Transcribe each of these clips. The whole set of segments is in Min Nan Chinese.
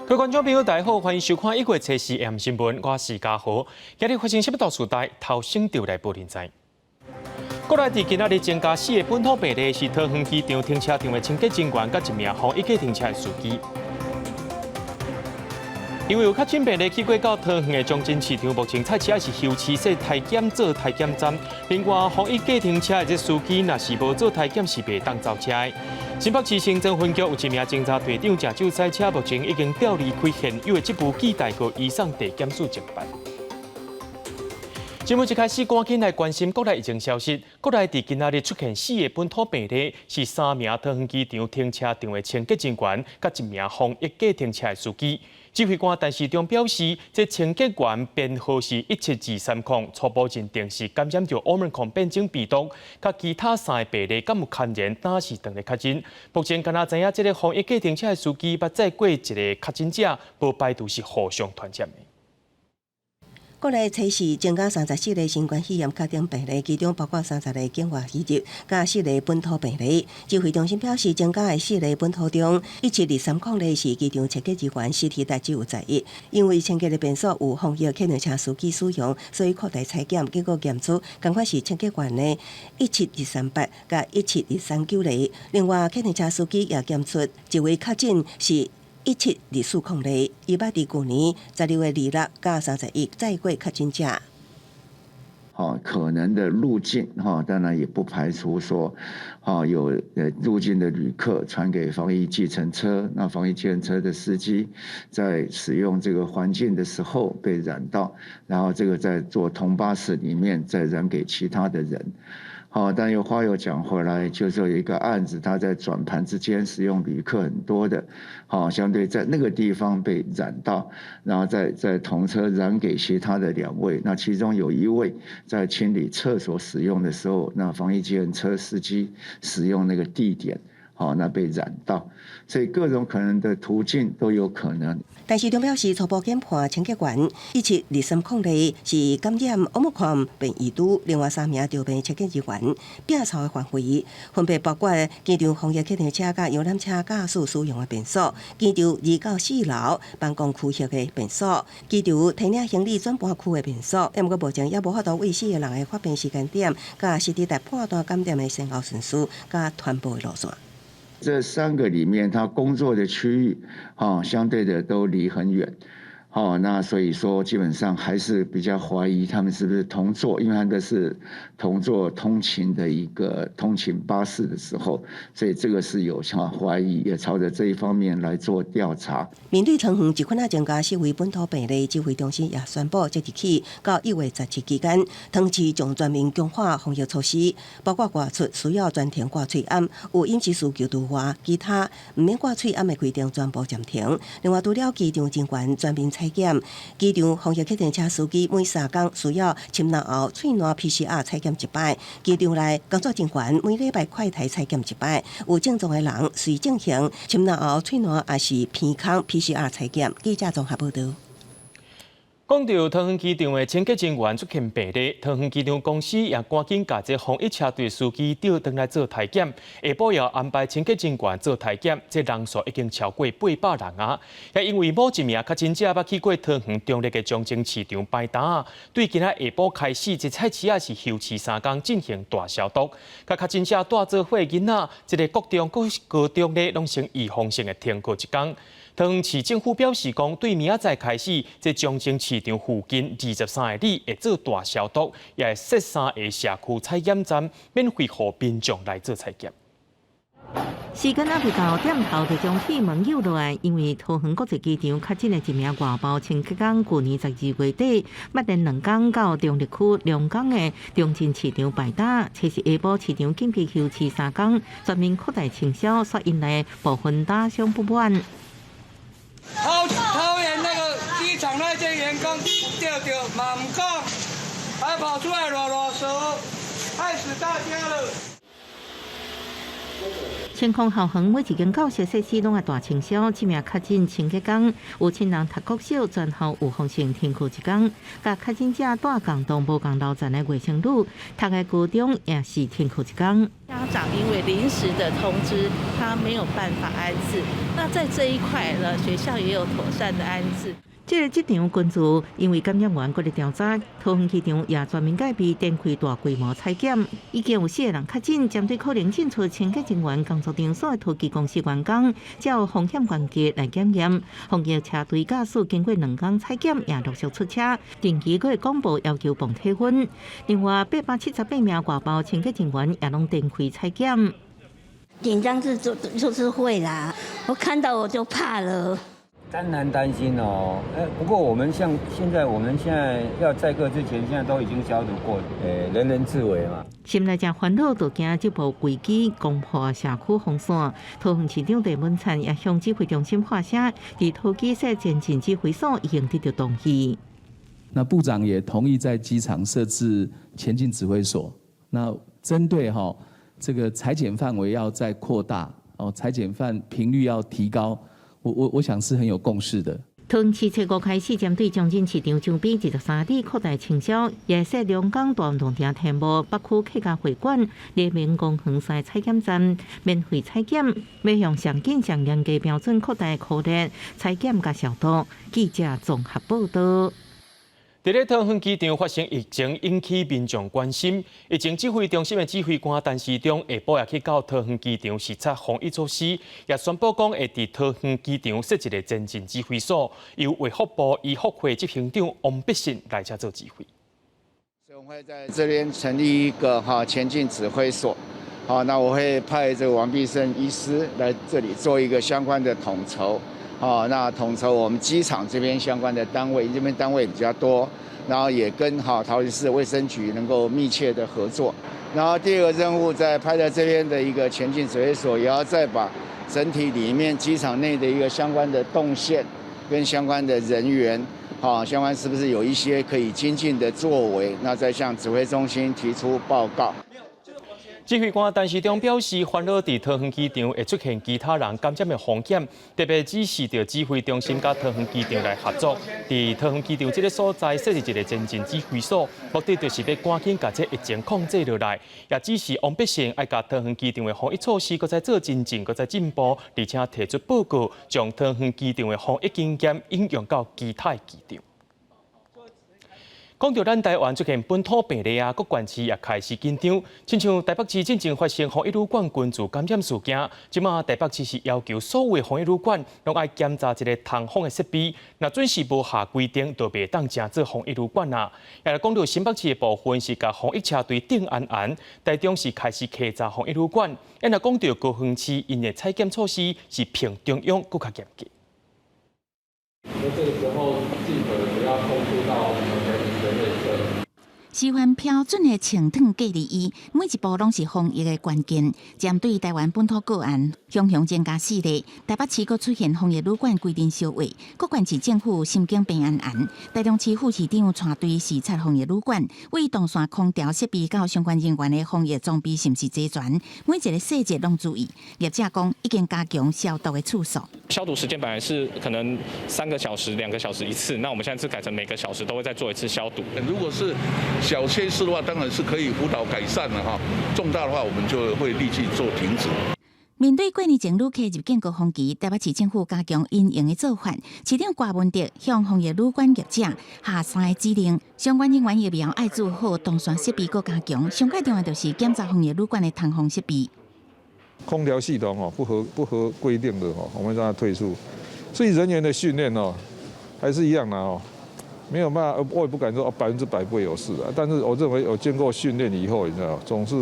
各位觀眾朋友，大家好，歡迎收看1月初四 AM 新聞，我是嘉豪。今日發生啥物大事代，頭先就來報您知。國內佇今仔日增加四个本土病例，是桃園機場停車場的清潔人員佮一名防疫計程車的司機。因為有確診病例去過到桃園的忠貞市場，目前菜市仔是休市設篩檢做篩檢站。另外，防疫計程車的這司機若是無做篩檢，是袂當走車的。新北市新莊分局有一名偵查隊長食酒駛車，目前已經調離開現有的職務，記大過移送地檢署偵辦。新聞一開始，趕緊來關心國內疫情消息。國內佇今仔日出現四个本土病例，是三名桃園機場停車場的清潔人員，佮一名防疫計程車的司機。指揮官陳時中表示，這清潔員編號是17230，初步認定是感染著奧密克戎變種病毒，佮其他三个病例敢有牽連，當時當咧確認。目前敢若知影，這个防疫計程車的司機捌載過一个確診者，無排除是互相傳染的。國內測試增加34例新冠肺炎確診病例，其中包括30例境外移入，佮四例本土病例。指揮中心表示，增加的四例本土中，17230例是機場清潔人員，CT 值只有11。因為清潔的便所有防疫客運車司機使用，所以擴大採檢，結果驗出仝款是清潔員的17238佮17239例。另外，客運車司機也檢出一位確診是17240例，伊捌佇舊年12月26佮31載過確診者。好，可能的路徑哈，當然也不排除說，哈有入境的旅客傳給防疫計程車，那防疫計程車的司機在使用這個環境的時候被染到，然後這個在坐同巴士裡面再染給其他的人。好，但又話又講回來，就是有一個案子，他在轉盤之間使用旅客很多的，好，相對在那個地方被染到，然後再同車染給其他的兩位，那其中有一位在清理廁所使用的時候，那防疫計程車司機使用那個地點，好，那被染到，所以各種可能的途徑都有可能。陳時中表示，初步研判清潔員17230例是感染奧密克戎變異株，另外三名著病清潔人員拼湊的範圍分別包括機場防疫客運車佮遊覽車駕駛使用的便所、機場2到4樓辦公區域的便所、機場提領行李轉盤區的便所。毋過目前猶無法度為四个人的發病時間點、佮實質來判斷感染的先後順序、佮傳播的路線。這三個裡面，他工作的區域，哈，相對的都離很遠，好，那所以說基本上還是比較懷疑他們是不是同坐，因為那個是同坐通勤的一個通勤巴士的時候，所以這個是有懷疑，也朝着這一方面來做調查。面對桃園這款仔增加四位本土病例，指揮中心也宣布，即日起到1月17期間，桃園市將全面強化防疫措施，包括外出需要全程掛喙罨，有飲食需求除外，其他毋免掛喙罨的規定全部暫停。另外，除了機場人員全面採檢，機場防疫客運車司機每3工需要深喉後喙瀾 PCR 採檢一擺，機場內工作人員每禮拜快篩採檢一擺，有症狀的人隨進行深喉後喙瀾抑是鼻孔 PCR 採檢。記者綜合報導。講到桃園機場的清潔人員出現病例，桃園機場公司也趕緊共這防疫車隊司機調轉來做篩檢，下晡也安排清潔人員做篩檢，這人數已經超過800人啊！也因為某一名確診者捌去過桃園中壢的忠貞市場擺檔，對今仔下晡開始，這菜市仔是休市3工進行大消毒。佮確診者帶做伙囡仔，這个國中、高中咧，攏先預防性的停課一工。桃園市政府表示講，對明仔載開始，這忠貞市場附近23里會做大消毒，也會設三个社區採檢站，免費予民眾來做採檢。時間猶未到，店頭就將鐵門扭落來，因為桃園國際機場確診的一名外包清潔工，舊年12月底，捌連兩工到中壢區龍岡的忠貞市場擺檔，這是下晡市場緊急休市三工，全面擴大清消，煞引來部分打商不滿。桃園那個機場那些員工著著嘛毋講，還跑出來囉囉嗦，害死大家了。清空校園每一間教學設施攏愛大清消，這名確診清潔工有親人讀國小，全校有風險停課一工。佮確診者蹛仝棟無仝樓層的外甥女讀的高中也是停課一工。家長因為臨時的通知，他沒有辦法安置。那在這一塊呢，學校也有妥善的安置。這個職場群組因為感染源閣咧調查，桃園機場也全面戒備，展開大規模採檢，已經有四個人確診，針對可能進出清潔人員工作場所的桃機公司員工，照風險關係來檢驗。防疫車隊駕駛經過兩工採檢，也陸續出車，定期閣會公布要求磅體溫。另外，878名外包清潔人員也攏展開採檢。緊張是就是會啦，我看到我就怕了。當然擔心哦，不過我們像現在，我們現在要載客之前，現在都已經消毒過，人人自危嘛。心內誠煩惱，就驚這部危機攻破社區防線。桃園市長鄭文燦也向指揮中心發聲，佇桃機設前進指揮所已經得到同意。那部長也同意在機場設置前進指揮所，那針對哈這個採檢範圍要再擴大，哦，採檢範頻率要提高。我想是很有共識的。桃園市初五開始針對將軍市場周邊23里擴大清消，也設龍崗大運動場天幕、北區客家會館、黎明公園三採檢站免費採檢，欲用上緊上嚴格標準擴大擴大採檢佮消毒。記者綜合報道。佇咧桃園機場發生疫情，引起民眾關心。疫情指揮中心的指揮官陳時中下晡也去到桃園機場視察防疫措施，也宣布講會佇桃園機場設一个前進指揮所，由衛福部醫復會執行長王必勝來遮做指揮。所以我們會在這邊成立一個哈前進指揮所，好，那我會派這個王必勝醫師來這裡做一個相關的統籌。好，那統籌我們機場這邊相關的單位，這邊單位比較多，然後也跟哈桃園市衛生局能夠密切的合作。然後第二個任務，在派在這邊的一個前進指揮所，也要再把整體裡面機場內的一個相關的動線跟相關的人員，好，相關是不是有一些可以精進的作為，那再向指揮中心提出報告。指揮官陳時中表示，煩惱佇桃園機場會出現其他人感染的風險，特別指示著指揮中心佮桃園機場來合作，佇桃園機場這个所在設置一个前進指揮所，目的就是欲趕緊共這疫情控制落來。也指示王必勝愛共桃園機場的防疫措施閣再做精進，閣再進步，而且提出報告，將桃園機場的防疫經驗應用到其他的機場。講到咱台灣出現本土病例啊，各縣市也開始緊張。親像台北市進前發生防疫旅館群聚感染事件，這馬台北市是要求所有防疫旅館攏愛檢查一个通風的設備，若準時無合規定，就袂當成做防疫旅館啊。也來講到新北市的部分是共防疫車隊定安安，台中市開始稽查防疫旅館。也若講到高雄市，𪜶的採檢措施是比中央閣較嚴格。這個時候盡可能不要碰觸到人的內側。示範標準的穿脫隔離衣，每一步攏是防疫的關鍵。針對台灣本土個案，雄雄增加四例，台北市閣出現防疫旅館規定燒話，各縣市政府心境病恙恙。台中市副市長帶隊視察防疫旅館，對動線空調設備到相關人員的防疫裝備是毋是齊全，每一個細節攏注意。業者講已經加強消毒的次數。消毒時間本來是可能3個小時、2個小時一次，那我們現在是改成每個小時都會再做一次消毒。如果是小缺失的話，當然是可以輔導改善了哈。重大的話，我們就會立即做停止。面對過年前旅客入境高峰期，台北市政府加強因應的做法。市長郭文德向防疫旅館業者下三个指令：相關人員疫苗愛做好，動線設備閣加強。上蓋重要就是檢查防疫旅館的通風設備。空調系統哦不合規定的哦，我們讓他退出。所以人員的訓練哦，還是一樣的哦。沒有辦法，我也不敢說100%不會有事啊。但是我認為有經過訓練以後，你知道，總是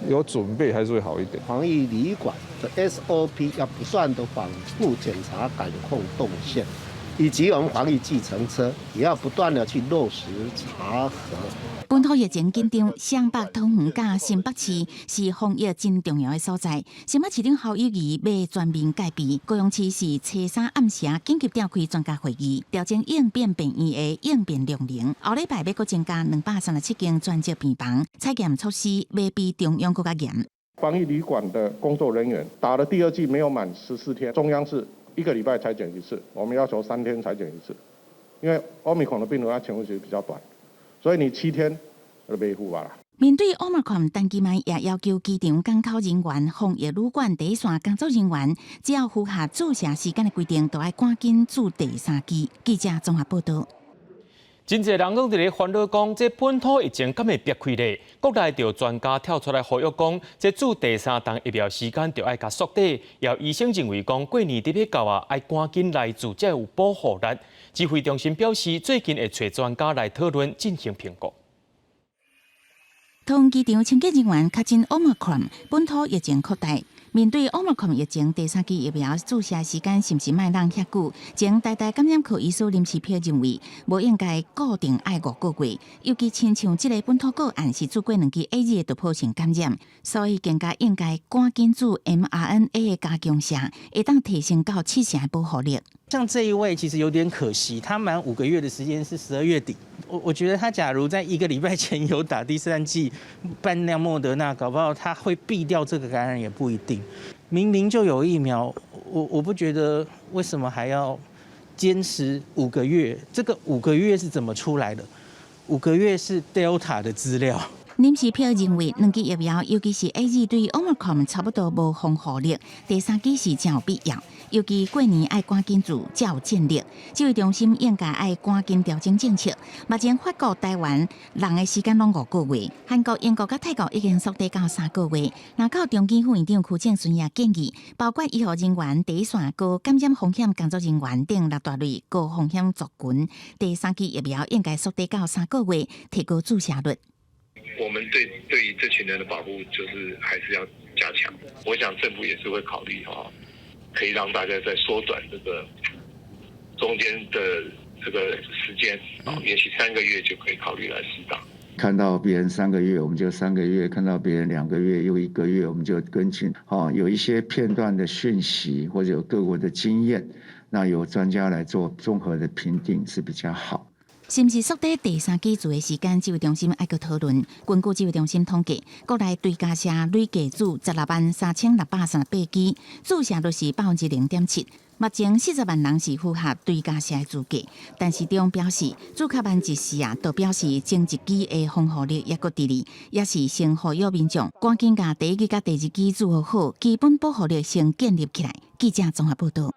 有準備還是會好一點。防疫旅館的 SOP 要不斷的反覆檢查感控動線，以及我們防疫計程車也要不斷的去落實查核。本土疫情緊張，雙北、桃園佮新北市是防疫真重要的所在。新北市長侯友宜欲全面戒備，高雄市是初三暗時緊急召開專家會議，調整應變病院的應變量能。後禮拜欲閣增加237間專責病房，採檢措施欲比中央閣較嚴。防疫旅館的工作人員打了第二劑沒有滿14天，中央是一個禮拜採檢一次，我們要求3天採檢一次，因為奧密克戎的病毒它潛伏期比較短，所以你7天就袂赴吧啦。面對 Omicron，陳其邁也要求機場港口人員、防疫旅館第一線工作人員，只要符合注射時間的規定，都愛趕緊注第三劑。記者綜合報道。真濟人攏佇咧煩惱講，這本土疫情敢會煏開咧？國內就專家跳出來呼籲講，這注第三針疫苗時間著愛共縮短。有醫生認為講，過年佇欲到啊，愛趕緊來注才有保護力。指揮中心表示，最近會揣專家來討論進行評估。桃園機場清潔人員確診 Omicron，本土疫情擴大。面對 Omicron 疫情，第三劑疫苗注射時間是毋是莫等遐久？前台大感染科醫師林氏璧認為，無應該固定愛5個月，尤其親像這个本土個案是注過兩劑 AZ 的突破性感染，所以更加應該趕緊注 mRNA 的加強射，會當提升到7成的保護力。像這一位其實有點可惜，他滿5個月的時間是12月底。我覺得他假如在一個禮拜前有打第三劑半量莫德納，搞不好他會避掉這個感染也不一定。明明就有疫苗，我不覺得為什麼還要堅持五個月？這個五個月是怎麼出來的？五個月是 Delta 的資料。林氏璧認為，兩劑疫苗，尤其是 AZ 對 Omicron 差不多無防護力，第三劑是真有必要。尤其過年愛趕緊注，才有戰力。指揮中心應該愛趕緊調整政策。目前法國、台灣人的時間攏五個月，韓國、英國佮泰國已經縮短到3個月。若到中醫副院長許正順也建議，包括醫護人員、第一線高感染風險工作人員等六大類高風險族群，第三劑疫苗應該縮短到三個月，提高注射率。我們對於這群人的保護，就是還是要加強。我想政府也是會考慮哈，可以讓大家再縮短這個中間的這個時間啊，也許三個月就可以考慮來施打。看到別人三個月，我們就三個月；看到別人2個月又一個月，我們就跟進。哦，有一些片段的訊息或者有各國的經驗，那由專家來做綜合的評定是比較好。是毋是縮短第三劑注的時間？指揮中心愛閣討論。根據指揮中心統計，國內追加射累計注163,638劑，注射率是0.7%。目前40萬人是符合追加射的資格，陳時中表示，注較慢一時啊，就表示前一劑的防護力猶閣佇咧，也是先呼籲民眾趕緊共第一劑佮第二劑注好，基本保護力先建立起來。記者綜合報道。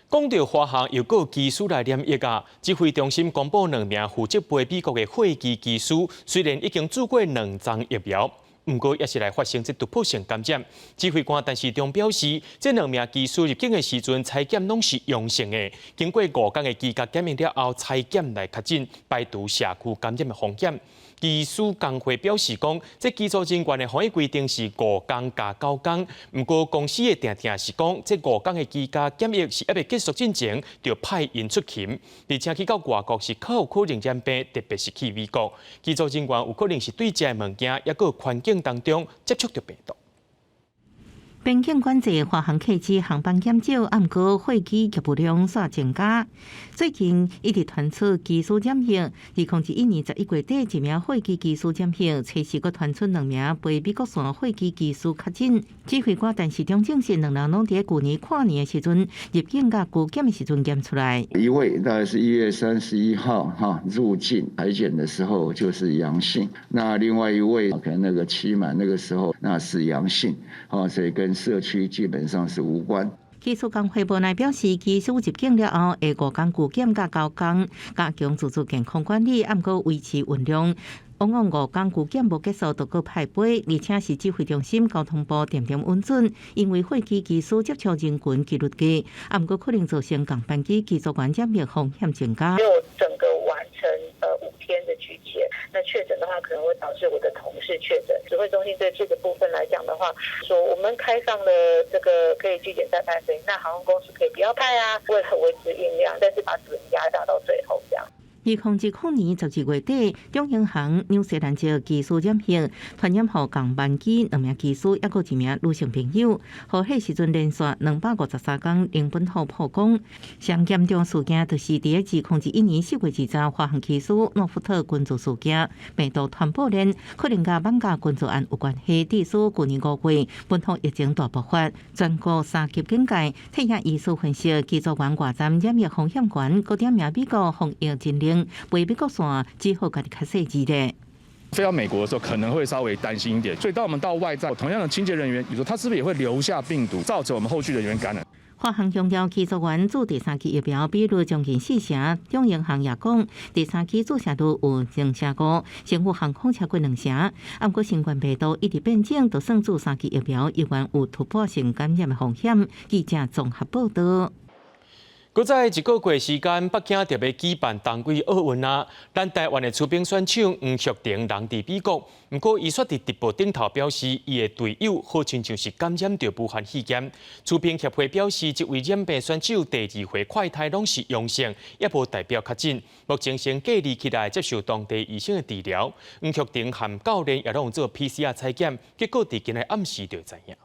講到華航又閣有機師來染疫啊！指揮中心公布兩名負責飛美國的貨機機師，雖然已經注過兩針疫苗，毋過也是來發生這突破性感染。指揮官陳時中表示，這兩名機師入境的時陣採檢攏是陽性的，經過5天的居家檢疫了後，採檢來確診，排除社區感染的風險。機師工會表示講，這機組人員的防疫規定是5天加9天，毋過公司的定定是講，這五天的居家檢疫是猶未結束進前，就派𪜶出勤，而且去到外國是較有可能染病，特別是去美國，機組人員有可能是對食的物件，抑閣環境當中接觸著病毒。邊境管制，華航客機航班減少，毋過貨機業務量煞增加。最近一直傳出機師染疫，2011年11月底，一名貨機機師染疫，初時閣傳出兩名飛美國線貨機機師確診。指揮官陳時中證實，兩人攏佇舊年跨年的時陣入境佮居檢的時陣檢出來。一位大概是1月31號哈入境採檢的時候就是陽性，那另外一位可能那個期滿那個時候那是陽性，哦，所以跟社區基本上是無關。機師工會無奈表示，機師入境了後，會五天居檢佮九天，加強自主健康管理，毋過維持運量。往往五天居檢無結束，就閣派飛，而且是指揮中心交通部定定允准，因為貨機機師接觸人群幾率低，毋過可能造成共班機機組員染疫風險增加。沒有整個完成5天的居檢，那確診的話可能會導致我的同事確診。指揮中心對這個部分來講的話，說我們開放了這個可以居檢再派飛，那航空公司可以不要派啊，為了維持運量，但是把主人壓榨到最後這樣。2010年12月底，長榮航紐西蘭籍機師染疫，傳染予仝班機兩名機師，抑閣一名女性朋友。予彼時陣連續253天零本土曝光。上嚴重事件就是佇2001年4月20日，華航機師諾福特群組事件，病毒傳播鏈可能佮艋舺群組案有關係。致使舊年5月本土疫情大爆發，全國三級警戒。退役醫師分析，機組員外站染疫風險懸，閣點名美國防疫真靈，飛美國線只好家己較細緻咧。飛到美國的時候可能會稍微擔心一點，所以當我們到外站，同樣的清潔人員，你說他是不是也會留下病毒，造成我們後續人員感染？華航強調，機組員注第三劑疫苗比率將近四成。長榮航也講，第三劑注射率有2.5成，星宇航空超過2成。啊，毋過新冠病毒一直變種，就算注三劑疫苗，依然有突破性感染的風險。記者綜合報道。閣再一個月時間，北京就欲舉辦冬季奧運啊！咱台灣的溜冰選手黃旭庭人佇美國，毋過伊卻佇直播頂頭表示，伊的隊友好親像是感染著武漢肺炎。溜冰協會表示，這位染病選手第二回快篩攏是陽性，也無代表確診。目前先隔離起來接受當地醫生的治療。黃旭庭和教練也攏有做 PCR 採檢，結果佇今日暗時就知影。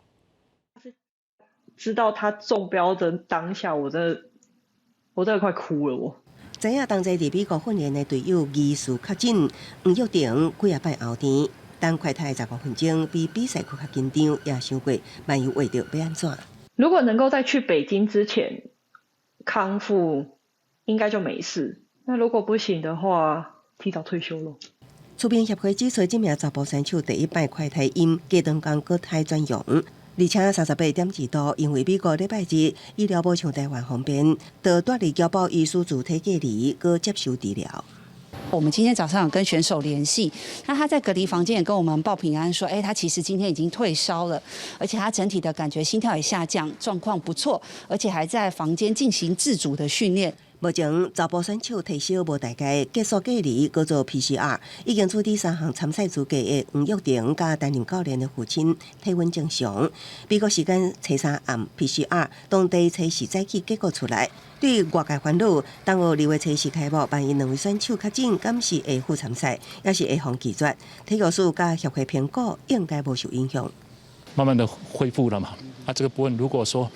知道他中標的當下，我真的快哭了我。知影同齊佇美國訓練的隊友疑似確診，黃玉婷幾仔擺漚甜，等快篩15分鐘，比比賽閣較緊張，也想過萬一秽著欲按怎。如果能夠在去北京之前康復，應該就沒事。那如果不行的話，提早退休咯。溜冰協會指出，這名查埔選手第一擺快篩陰，隔兩工閣篩轉陽。而且38.2度，因為美國禮拜日醫療無像台灣方便，就蹛佇交保醫師主體隔離，閣接受治療。我們今天早上有跟選手聯繫，那他在隔離房間也跟我們報平安，說，哎，他其實今天已經退燒了，而且他整體的感覺心跳也下降，狀況不錯，而且還在房間進行自主的訓練。目前查埔選手退燒無代誌，結束隔離，閣做 PCR，已經取得三項參賽資格的黃玉婷佮擔任教練的父親體溫正常。美國時間初三暗 PCR，當地初四早起結果出來，對外界煩惱。冬奧二月初四開幕，萬一兩位選手確診，敢是會赴參賽，抑是會予拒絕？體育署佮協會評估應該無受影響。慢慢的恢復了嘛？啊，這個部分如果說，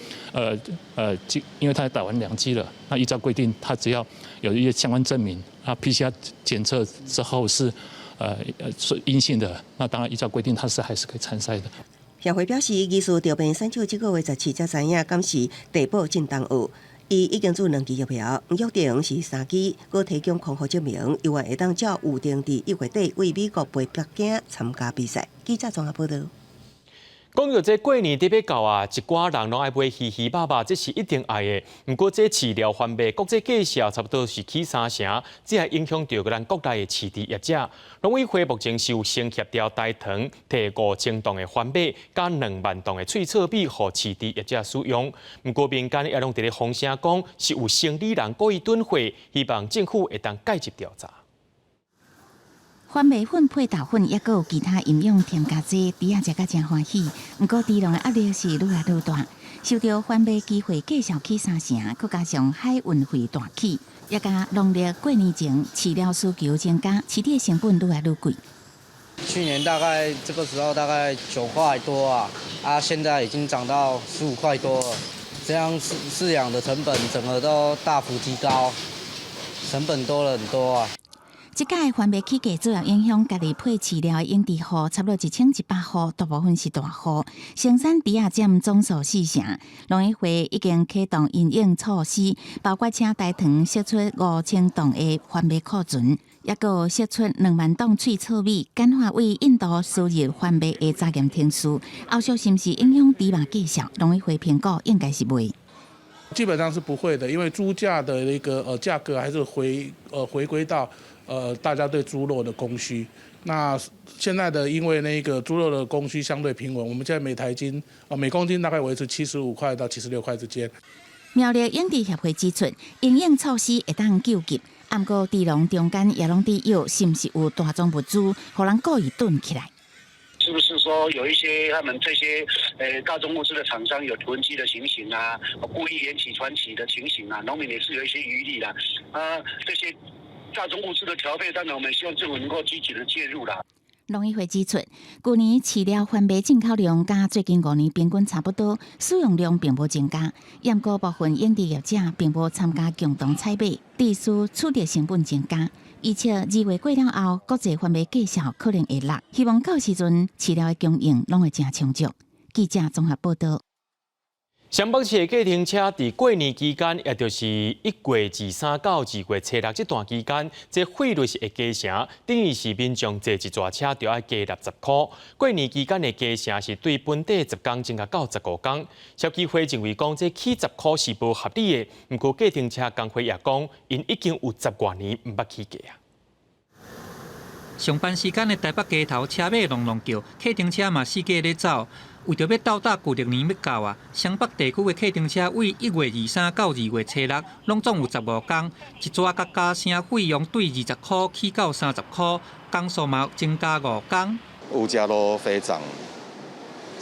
因為他打完兩劑了，那依照規定，他只要有一些相關證明，啊，PCR 檢測之後是，是陰性的，那當然依照規定，他是還是可以參賽的。協會表示，疑似著病選手這個月17才知影，敢是遞補進冬奧。伊已經注兩劑疫苗，黃玉婷是三劑，閣提供康復證明，猶原會當照預定佇1月底為美國飛北京參加比賽。記者綜合報道。講著這過年欲到啊，一寡人攏愛買魚魚肉肉，這是一定愛的。毋過這飼料番麥國際價數差不多是起三成，這也影響著咱國內的飼豬業者。農委會目前是有先協調台糖提5000噸的番麥，佮2萬噸的脆脆米，予飼豬業者使用。毋過民間也攏佇咧風聲講，是有生理人故意囤貨，希望政府會當介入調查。番麥粉配豆粉，抑閣有其他營養添加劑，豬仔食甲誠歡喜。毋過豬農的壓力是愈來愈大，受著番麥期貨價數起三成，閣加上海運費大起，抑佮農曆過年前飼料需求增加，飼豬的成本愈來愈貴。去年大概這個時候大概9塊多啊，啊，現在已經漲到15塊多了，這樣飼養的成本整個都大幅提高，成本多了很多啊。這擺番麥起價主要影響家己配飼料的養殖戶，差不多1100戶，大部分是大戶。生產豬仔佔總數四成。農委會已經啟動因應措施，包括請台糖釋出5000噸的番麥庫存，抑閣釋出2萬噸脆糙米，簡化對印度輸入番麥的查驗程序。後續是毋是影響豬肉價數？農委會評估應該是袂。基本上是不會的，因為豬價的一個價格還是回歸到大家對豬肉的供需。那現在的因為那個豬肉的供需相對平穩，我們現在每台斤每公斤大概維持75塊到76塊之間。苗栗養殖協會指出，因應措施會當救急，毋過豬農中間也攏佇臆，是毋是有大宗物資，予人故意囤起來？是不是說有一些他們這些大宗物資的廠商有囤積的情形啊，故意延期船期的情形啊，農民也是有一些疑慮啦。啊，這些大宗物資的調配，當然我們希望政府能夠積極的介入啦。農委會指出，舊年飼料販賣進口量佮最近5年平均差不多，使用量並無增加。毋過部分養殖業者並無參加共同採買，致使取得成本增加。預測2月過了後，國際販賣價數可能會落，希望到時陣飼料的供應攏會誠充足。記者綜合報道。雙北市的計程車佇過年期間，也就是1月23到2月初6這段期間，這費率是會加成，等於是民眾坐一逝車就愛加60箍。過年期間的加成是對本地10工增加到15工。消基會認為講，這起十箍是無合理的。毋過計程車工會也講，𪜶已經有十外年毋捌起價啊。上班時間的台北街頭車馬隆隆叫，計程車嘛四界咧走。為著欲鬥搭舊曆年欲到啊，雙北地區的計程車對1月23到2月初6，攏總有15工，一逝共加成費用對20箍起到30箍，工數嘛增加5工。物價都飛漲，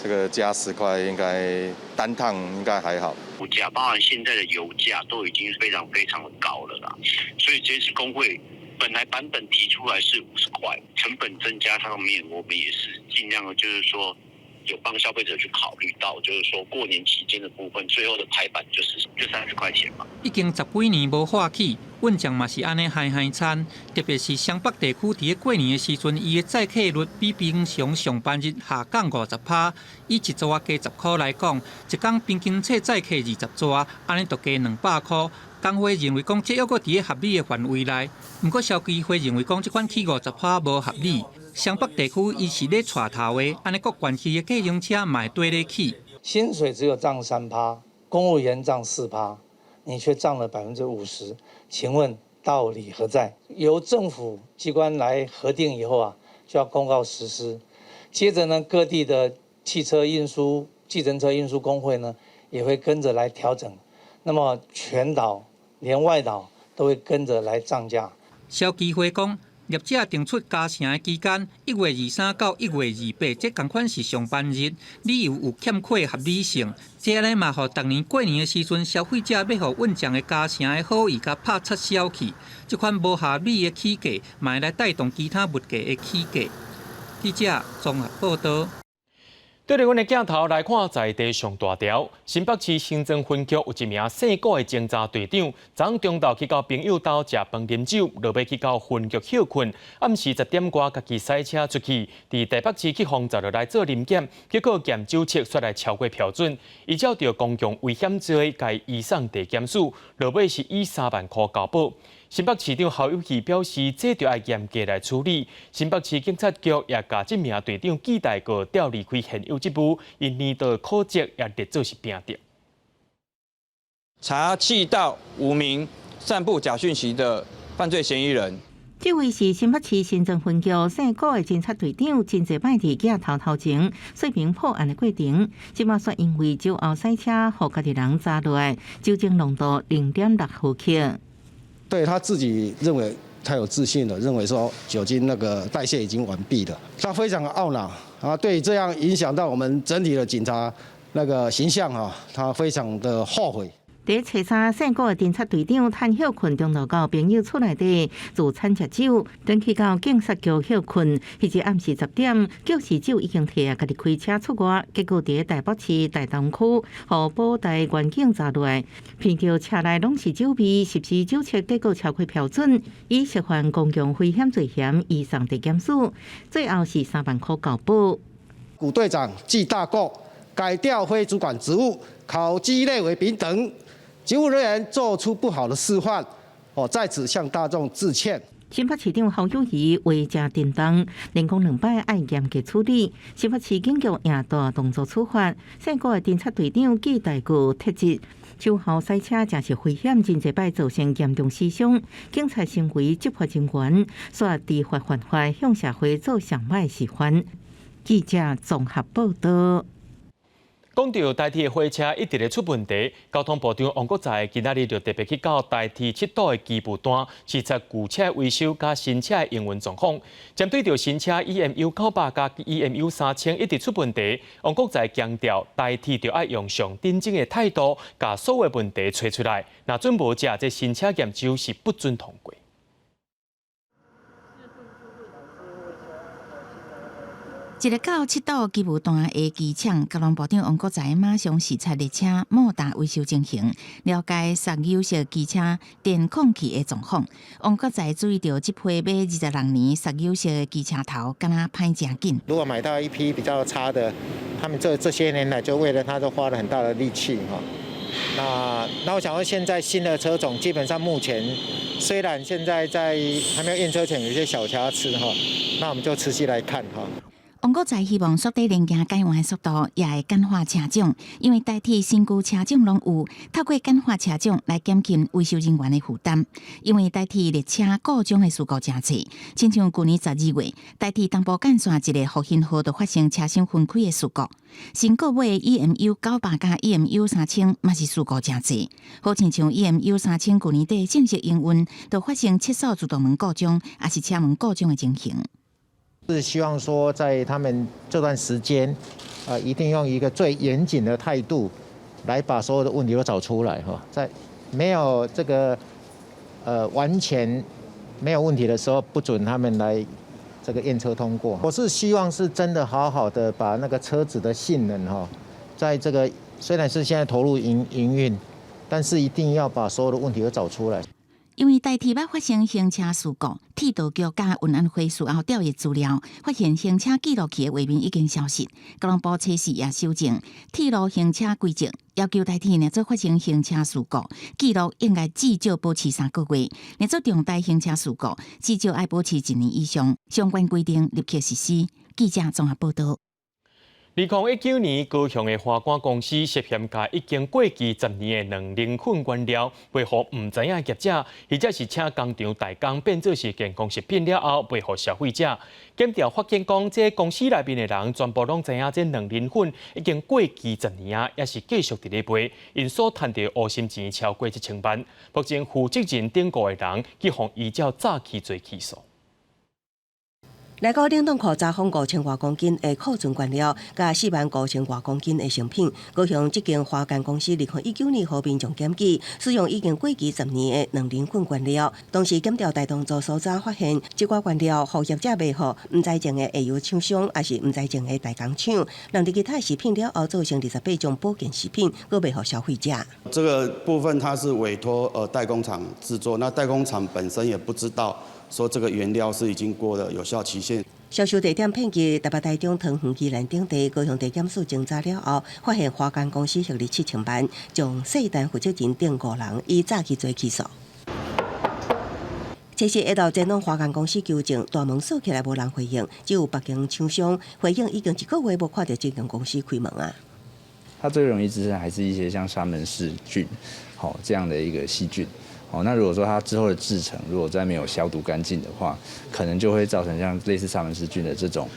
這個加10塊應該單趟應該還好。物價包含現在的油價都已經非常非常的高了啦，所以這次工會本來版本提出來是50塊，成本增加上面，我們也是盡量的，就是說有幫消費者去考慮到，就是說過年期間的部分，最後的排版就是就30塊錢嘛。已經十幾年無喊起，運將嘛是按呢害害慘。特別是雙北地區佇咧過年的時陣，伊的載客率比平常上班日下降50%。以一逝加10箍來講，一工平均冊載客20逝，按呢就加200箍。工會認為講，這猶閣佇咧合理的範圍內。毋過消基會認為講，這款起50%無合理。雙北地區伊是咧帶頭的，按呢各縣市的計程車嘛會綴咧起。薪水只有漲3趴，公務員漲4趴，你卻漲了50%，請問道理何在？由政府機關來核定以後啊，就要公告實施。接着呢，各地的汽車運輸、計程車運輸工會呢，也會跟着來調整。那麼全島連外島都會跟着來漲價。消基會講，業者定出加成的期間，1月23到1月28，這仝款是上班日，理由有欠缺合理性。這按呢嘛，予逐年過年的時陣，消費者欲予運將的加成的好意共拍赤消去。這款無合理的起價，嘛會來帶動其他物價的起價。記者綜合報道。對著阮的鏡頭來看，在地上大條，新北市新莊分局有一名姓顧的偵查隊長，昨昏中晝去到朋友兜食飯啉酒，落尾去到分局歇睏。暗時10點外，家己駛車出去，佇台北市去予截落來做臨檢，結果驗酒測煞來超過標準，依照著公共危險罪，共移送地檢署，落尾是以3萬箍交保。新北市長侯友宜表示，這著愛嚴格來處理。新北市警察局也共這名隊長記大過，調離開現有職務，𪜶年度考績也列做是平著。查緝到5名散布假訊息的犯罪嫌疑人。這位是新北市新莊分局姓顧的偵察隊長，真濟擺佇鏡頭頭前說明破案的過程。這馬煞因為酒後駛車，予家己人查落來，酒精濃度0.6毫克。對他自己認為太有自信了，認為說酒精那個代謝已經完畢了，他非常的懊惱啊！對這樣影響到我們整體的警察那個形象啊，他非常的後悔。佇初三，姓顧的偵察隊長趁歇睏，中晝到朋友厝內底自餐食酒，轉去到警察局歇睏。彼日暗時10點，叫時酒已經提啊，家己開車出外，結果佇台北市大同區，予布袋員警查落來，聞著車內攏是酒味，實施酒測結果超過標準，以涉犯公共危險罪嫌移送地檢署，最後是3萬箍交保。古隊長記大過，改調非主管職務，考績列為丙等。警務人員做出不好的示範，我在此向大眾致歉。新北市長侯友宜話誠沉重，連講兩擺愛嚴格處理。新北市警局也大動作處罰，姓顧的偵察隊長記大過撤職。酒後駛車誠是危險，真濟擺造成嚴重死傷。警察成為執法人員，煞知法犯法，向社會做上歹示範。記者綜合報道。講到台鐵火車一直咧出問題，交通部長王國材今仔日就特別去到台鐵七堵的機務段視察舊車維修佮新車的營運狀況。針對著新車 EMU 900佮 EMU 3000一直出問題，王國材強調台鐵著愛用上認真的態度，共所有問題揣出來。若準無這，這新車驗收是不准通過。一个到七堵機務段的機廠，交通部長王國材馬上視察列車莫達維修情形，了解石油式機車電控器的狀況。王國材注意著這批買26年石油式的機車頭，敢若歹誠緊。如果買到一批比較差的，他們這些年來就為了它都花了很大的力氣哈。那我想說，現在新的車種基本上目前雖然現在在還沒有驗車前有一些小瑕疵哈，那我們就持續來看哈。王國材希望縮短零件改換的速度，也會簡化車種，因為台鐵新舊車種攏有，透過簡化車種來減輕維修人員的負擔。因為台鐵列車故障的事故誠濟，親像舊年12月，台鐵東部幹線一個復興號就發生車廂分開的事故。新購買的 EMU 900佮 EMU 3000嘛是事故誠濟，好親像 EMU 三千舊年底正式營運，就發生七數自動門故障，抑是車門故障的情形。是希望說，在他們這段時間，一定用一個最嚴謹的態度，來把所有的問題都找出來哈。在沒有這個，完全沒有問題的時候，不准他們來這個驗車通過。我是希望是真的好好的把那個車子的性能哈，在這個雖然是現在投入營運，但是一定要把所有的問題都找出來。因為台鐵捌發生行車事故，鐵道局佮運安會事後調閱資料，發現行車記錄器的畫面已經消失。交通部測試也修正鐵路行車規則，要求台鐵若做發生行車事故，記錄應該至少保持3個月；若做重大行車事故，至少愛保持一年以上。相關規定立刻實施。記者綜合報道。2019年，高雄的華冠公司涉嫌共已經過期10年的卵磷粉原料賣予毋知影業者，或者是請工廠代工變做是健康食品了後賣予消費者。檢調發現講，這公司內面的人全部攏知影這卵磷粉已經過期十年啊，也是繼續佇咧賣，𪜶所趁著烏心錢超過1000萬。目前負責任頂五個人去予依照詐欺罪起訴。來個冷凍庫查封5000外公斤的庫存原料，佮4萬5000外公斤的成品。高雄這間華干公司2019年予民眾檢舉，使用已經過期十年的卵磷粉原料。當時檢調大動作搜查發現，這寡原料予業者賣予毋知情的下游廠商，抑是毋知情的代工廠，人佇其他食品了後做成28種保健食品，閣賣予消費者。這個部分它是委託代工廠製作，那代工廠本身也不知道說這個原料是已經過了有效期限。銷售地點遍及台北、台中、桃園、宜蘭等地，高雄地檢署偵查了後，發現華干公司獲利7000萬，將稅單負責人等五人以詐欺罪起訴。這時下晝前往華干公司求證，大門鎖起來無人回應，只有別間廠商回應已經一個月無看著這間公司開門啊。它最容易滋生還是一些像沙門氏菌，好這樣的一個細菌。哦，那如果說它之後的製程如果再沒有消毒乾淨的話，可能就會造成像類似沙門氏菌的這種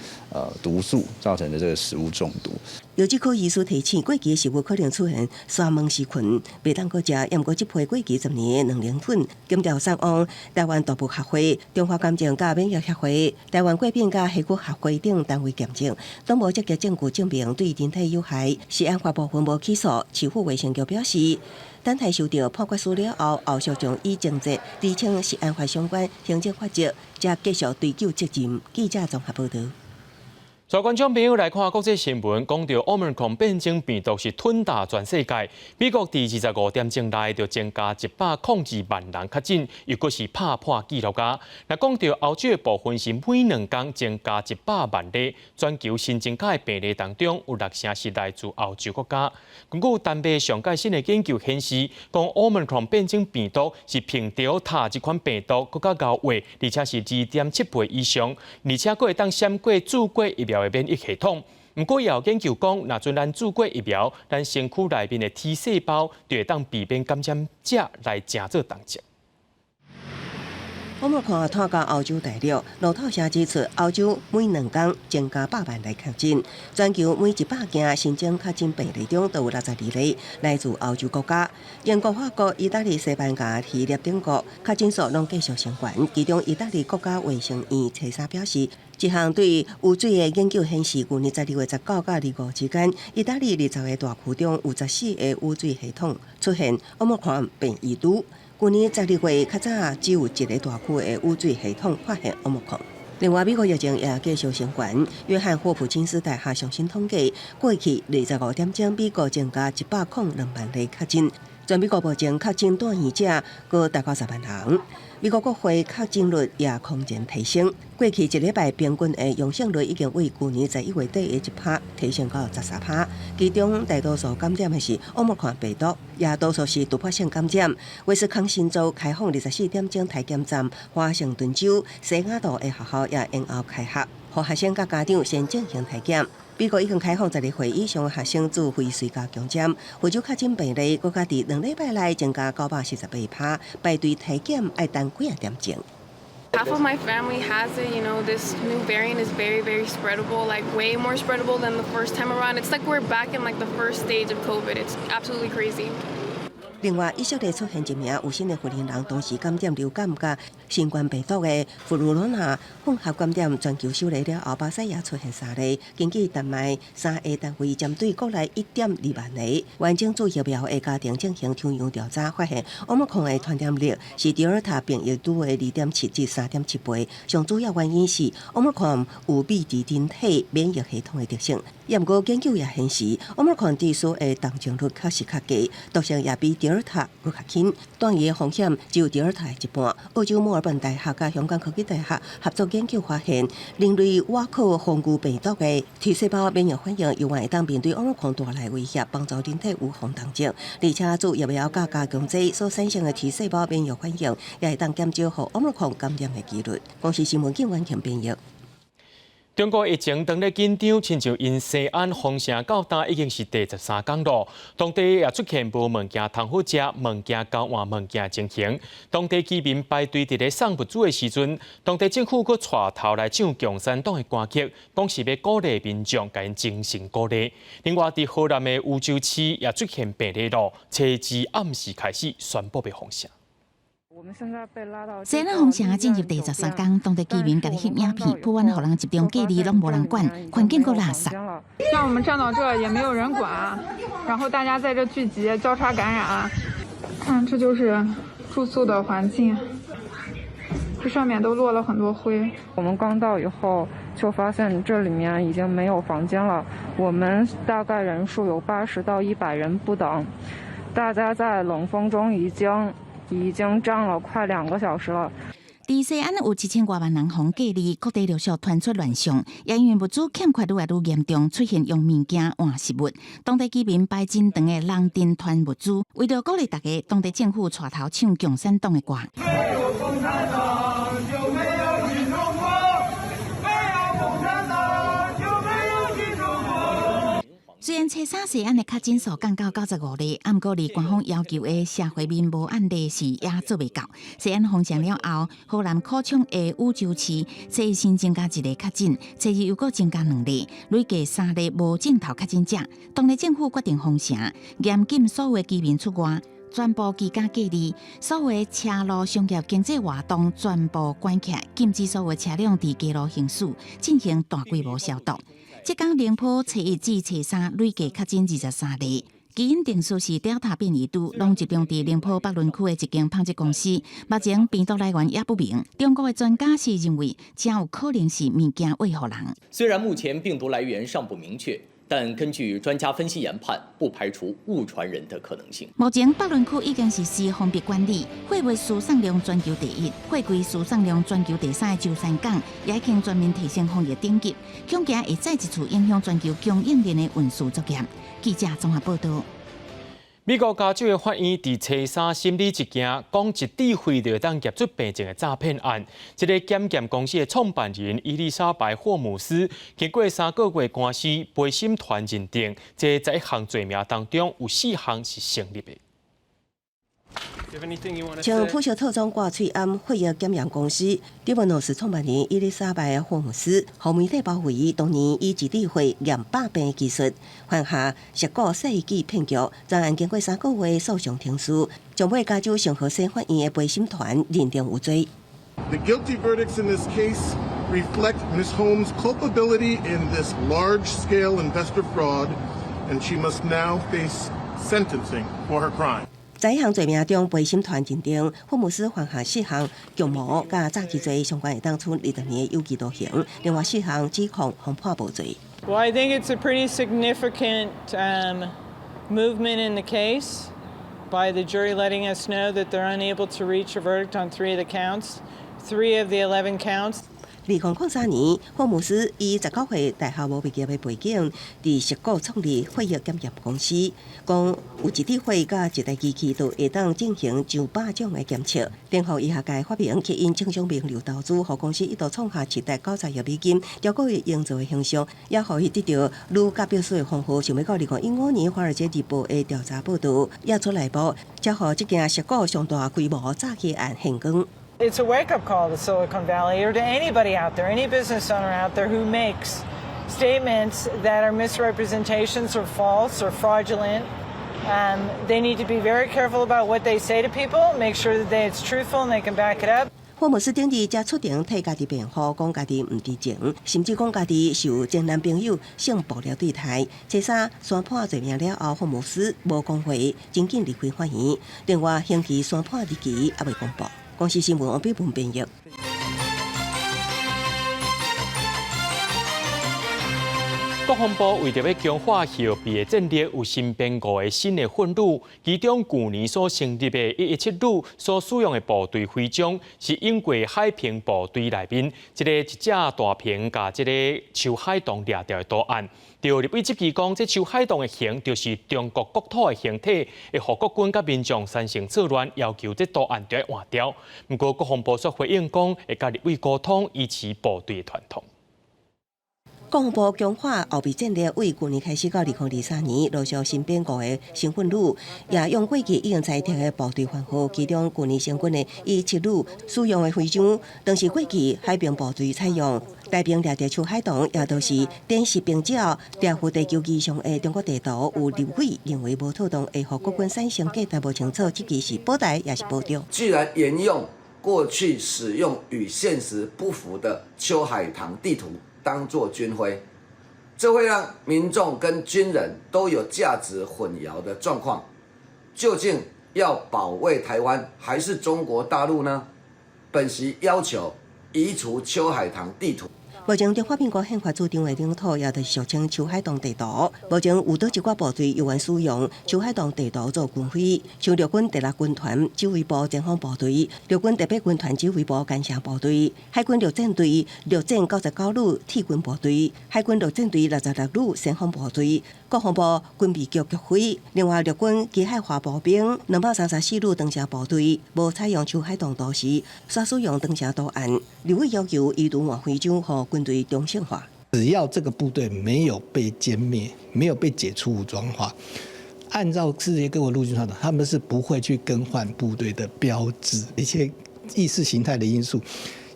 毒素造成的這個食物中毒。藥劑科醫師提醒，過期的食物可能出現沙門氏菌，袂當閣食。毋過這批過期十年的卵磷粉，檢調送往台灣動物學會、中華癌症佮免疫協會、台灣過敏佮皮膚學會等單位檢證，攏無積極證據證明對人體有害。食安法部分無起訴，市府衛生局表示，等待收到判決書了後，後續將依情節釐清食安法相關行政法則，才繼續追究責任。記者綜合報導。在觀眾朋友來看國際新聞，講著 Omicron 變種病毒是吞打全世界。美國佇25點鐘內就增加102萬人確診，又閣是拍破紀錄啊！若講著歐洲的部分是每2工增加100萬例，全球新增加的病例當中有六成是來自歐洲國家。根據丹麥上蓋新的研究顯示，講 Omicron 變種病毒是比 Delta 這款病毒閣較狡猾，而且是2.7倍以上，而且閣會當閃過注過疫苗的免疫系統。毋過也有研究講，若陣咱注過疫苗，咱身軀內面的 T 細胞就會當避免感染者來成做重症。我們看拖到歐洲大陸，路透社指出，歐洲每2工增加百萬例確診，全球每100件新增確診病例中都有62例來自歐洲國家。英國、法國、意大利、西班牙、希臘等國確診數攏繼續升懸。其中，意大利國家衛生院初三表示，一項對污水的研究顯示，舊年12月19到25之間，意大利20個大區中有14個污水系統出現 Omicron 變異株。舊年12月較早，只有一個大區的污水系統發現 Omicron。另外，美國疫情也繼續升懸。約翰霍普金斯大學上新統計，過去25點鐘，美國增加102萬例確診。全美國目前確診住院者閣達90萬人。美國國會確診率也空前提升，過去一禮拜平均的陽性率已經為舊年11月底的1趴提升到13趴。其中大多數感染的是奧密克戎病毒，也多數是突破性感染。威斯康辛州開放24點鐘體檢站，華盛頓州西雅圖的學校也延後開學，予學生佮家長先進行體檢。美國已經開放12歲以上的學生自費隨家強針。佛州確診病例閣較佇2禮拜內增加948趴，排隊體檢愛等幾仔點鐘。 Half of my family has it. This new variant is very, very spreadable, like way more spreadable than the first time around. It's like we're back in like the first stage of COVID. It's absolutely crazy. 另外，以色列出現一名有新的婦人同時感染流感佮新冠病毒的フルロナ混合感染，全球首例了後，巴西也出現三例。根據丹麥三個單位針對國內1.2萬個完整注疫苗的家庭進行抽樣調查，發現奧密克戎的傳染力是德爾塔變異株的2.7至3.7倍。上主要原因是奧密克戎有抑制人體免疫系統的特性。毋過研究也顯示，奧密克戎致死的重症率確實較低，毒性也比德爾塔閣較輕，斷的風險只有德爾塔的一半。澳洲墨爾本大學佮香港科技大學合作研究發現，人類倚靠防禦病毒的 T 細胞免疫反應，猶原會當面對奧密克戎帶來威脅，幫助人體預防重症。而且注疫苗佮加強劑所產生的 T 細胞免疫反應，也會當減少予奧密克戎感染的幾率。公視新聞記完全編譯。中國疫情當咧緊張，親像𪜶西安封城到今已經是第13工咯。當地也出現無物件通好食、物件交換物件情形。當地居民排隊佇咧送物資的時陣，當地政府閣帶頭來唱共產黨的歌曲，講是欲鼓勵民眾，共𪜶精神鼓勵。另外，佇河南的禹州市也出現病例咯，初二暗時開始宣布欲封城。西安封城進入第13工，當地居民共翕影片，抱怨予人集中隔離攏無人管，環境閣垃圾。像我們站到這也沒有人管，然後大家在這聚集交叉感染。看，這就是住宿的環境，這上面都落了很多灰。我們剛到以後就發現這裡面已經沒有房間了，我們大概人數有80到100人不等，大家在冷風中已經站了快2個小時了。佇西安有7000外萬人予隔離，各地陸續傳出亂象，也因為物資欠缺愈來愈嚴重，出現用物件換食物。當地居民排真長的龍陣傳物資，為著鼓勵大家，當地政府帶頭唱共產黨的歌。沒有共產黨就沒有新中國，沒有共產黨就沒有新中國。雖然初三西安的確診數降到95例，毋過離官方要求的社會面無案例是猶做袂到。西安封城了後，河南許昌的禹州市初一新增加一例確診，初二又閣增加兩例，累計三例無症頭確診者。當地政府決定封城，嚴禁所有居民出外，全部居家隔離，所有車路商業經濟活動全部關起來，禁止所有車輛佇街路行駛，進行大規模消毒。浙江寧波初一至初三累計確診23例，基因定序是 Delta 變異株，攏集中佇寧波北崙區的一間紡織公司。目前病毒來源猶不明。中國的專家是認為，真有可能是物件餵予人。雖然目前病毒來源尚不明確，但根據專家分析研判，不排除物傳人的可能性。目前北崙區已經實施封閉管理，貨物輸送量全球第一，貨櫃輸送量全球第三的舟山港也已經全面提升防疫等級，恐驚會再一次影響全球供應鏈的運輸作業。記者綜合報道。美國加州的法院佇初三審理一件講一智慧就會當驗出病症的詐騙案。這個檢驗公司的創辦人伊麗莎白霍姆斯，經過3個月官司，陪審團認定，這11項罪名當中有四項是成立的。穿普式套裝掛喙罨，血液檢驗公司德文諾斯創辦人伊麗莎白霍姆斯，予媒體包圍，當年以一滴血驗百病的技術，犯下涉過世紀騙局。昨暗經過3個月訴訟程序，將被加州聖荷西法院的陪審團認定有罪。 The guilty verdicts in this case reflect Ms. Holmes' culpability in this large-scale investor fraud, and she must now face sentencing for her crime. 昨11項罪名中，陪審團認定霍姆斯犯下四項共謀佮詐欺罪，相關會當處20年有期徒刑；另外四項指控予判無罪。 Well, I think it's a pretty significant movement in the case by the jury letting us know that they're unable to reach a verdict on three of the counts, three of the 11 counts. 2003年，霍姆斯以19歲大學無畢業的背景，佇矽谷創立血液檢驗公司，講有一滴血佮一台機器就會當進行上百種的檢測。顛覆醫學界發明，吸引政商名流投資，予公司一度創下7台90億美金，超過伊營造的形象，也予伊得著女賈伯斯的封號。想欲到2015年，華爾街日報的調查報導也出內幕，才予這件矽谷上大規模詐欺案現光。 It's a wake-up call to Silicon Valley or to anybody out there, any business owner out there who makes statements that are misrepresentations or false or fraudulent. They need to be very careful about what they say to people, make sure that it's truthful and they can back it up. 霍姆斯頂日才出庭替家己辯護，講家己毋知情，甚至講家己受前男朋友性暴力對待。初三宣判罪名了後，霍姆斯無講話，真緊離開法院。另外，刑期宣判日期猶未公布。公視新聞王碧文編譯。國防部為著欲強化後備的戰力，有新編五个新的訓旅，其中舊年所成立的117旅所使用的部隊徽章，是英國海兵部隊內面這个一隻大鵬佮這个秋海棠掠著的圖案。著立委質疑講，這秋海棠的形就是中國國土的形體，會予國軍佮民眾產生錯亂，要求這圖案著愛換掉。毋過國防部煞回應講，會佮立委溝通，維持部隊的傳統。國防部強化後備戰力，為舊年開始到2023年，陸續新編五个新訓旅，也用過去已經裁撤的部隊番號，其中舊年成軍的117旅使用的徽章，當時過去海兵部隊採用大鵬掠著秋海棠，也就是展示兵照掠赴地球儀上的中國地圖，有立委認為無妥當，會予國軍產生價值無清楚，這其實是保台抑是保中。居然沿用過去使用與現實不符的秋海棠地圖當作軍徽，這會讓民眾跟軍人都有價值混淆的狀況。究竟要保衛台灣還是中國大陸呢？本席要求移除秋海棠地圖。目前中華民國憲法主張的領土，也就是俗稱秋海棠地圖。目前有佗一寡部隊猶原使用秋海棠地圖做軍徽，像陸軍第六軍團指揮部前方部隊、陸軍第八軍團指揮部甘城部隊、海軍陸戰隊陸戰99旅鐵軍部隊、海軍陸戰隊66旅先鋒部隊、國防部軍備局局徽。另外，陸軍機械化步兵234旅長城部隊無採用秋海棠圖示，煞使用長城圖案。立委要求移除換徽章，予軍隊中性化。只要這個部隊沒有被殲滅，沒有被解除武裝化，按照世界各國陸軍傳統，他們是不會去更換部隊的標誌。一些意識形態的因素，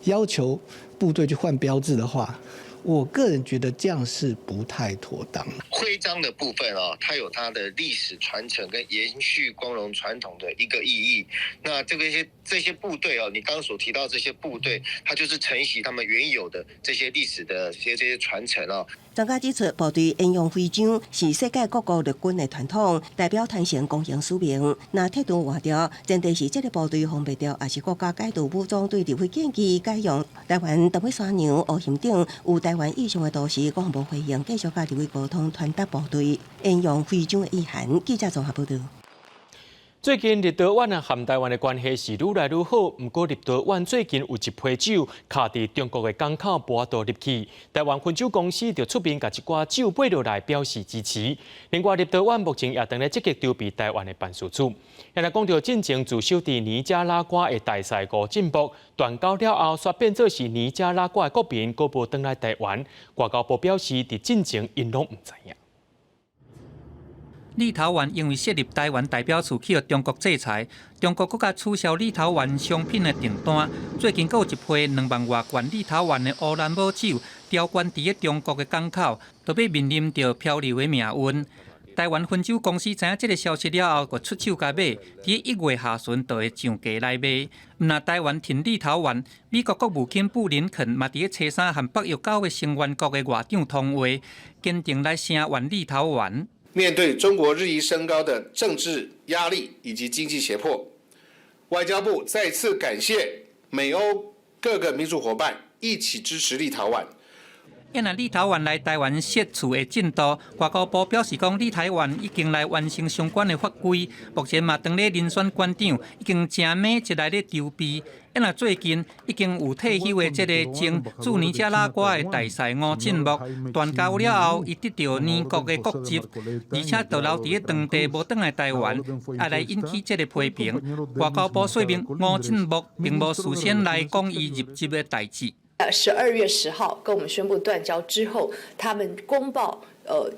要求部隊去換標誌的話，我個人覺得這樣是不太妥當。徽章的部分啊，它有它的歷史傳承跟延續光榮傳統的一個意義。那這個些這些部隊哦，你剛剛所提到這些部隊，它就是承襲他們原有的這些歷史的這些傳承哦。專家指出，部隊沿用徽章是世界各國陸軍的傳統，代表傳承光榮使命。若鐵圖換掉，前提是這个部隊防袂著，抑是國家解除武裝對立委建議改用台灣長尾山娘烏鴴頂有台灣意象的圖示，國防部回應繼續佮立委溝通，傳達部隊沿用徽章的意涵。記者綜合報導。最近立陶宛啊和台灣的關係是愈來愈好，毋過立陶宛最近有一批酒卡佇中國的港口無法度入去，台灣汾酒公司就出面共一寡酒買落來表示支持。另外，立陶宛目前也正咧積極籌備台灣的辦事處。現來講著進前駐守佇尼加拉瓜的大使吳進博斷交了後，煞變做是尼加拉瓜的國民，閣無轉來台灣。外交部表示，佇進前𪜶攏毋知影。立陶宛因為設立台灣代表處去予中國制裁，中國閣共取消立陶宛商品的訂單。最近閣有一批2萬外罐立陶宛的烏蘭姆酒調關佇咧中國的港口，都欲面臨著漂流的命運。台灣汾酒公司知影這个消息了後，就出手共買，佇1月下旬就會上架來賣。毋但台灣挺立陶宛，美國國務卿布林肯嘛佇咧初三和北約九个成員國的外長通話，堅定來聲援立陶宛。面對中國日益升高的政治壓力以及經濟脅迫，外交部再次感謝美歐各個民主夥伴一起支持立陶宛。因為立陶宛來台灣設處的進度，外交部表示講，立陶宛已經來完成相關的法規，目前嘛當咧遴選館長，已經誠密集來咧籌備。因為最近已經有退休的這个前駐尼加拉瓜的大使吳進木斷交了後，伊得著尼國的國籍，而且逗留佇咧當地無轉來台灣，也來引起這个批評。外交部說明，吳進木並無事先來講伊入職的代誌。 12月10號跟我們宣布斷交之後，他們公報，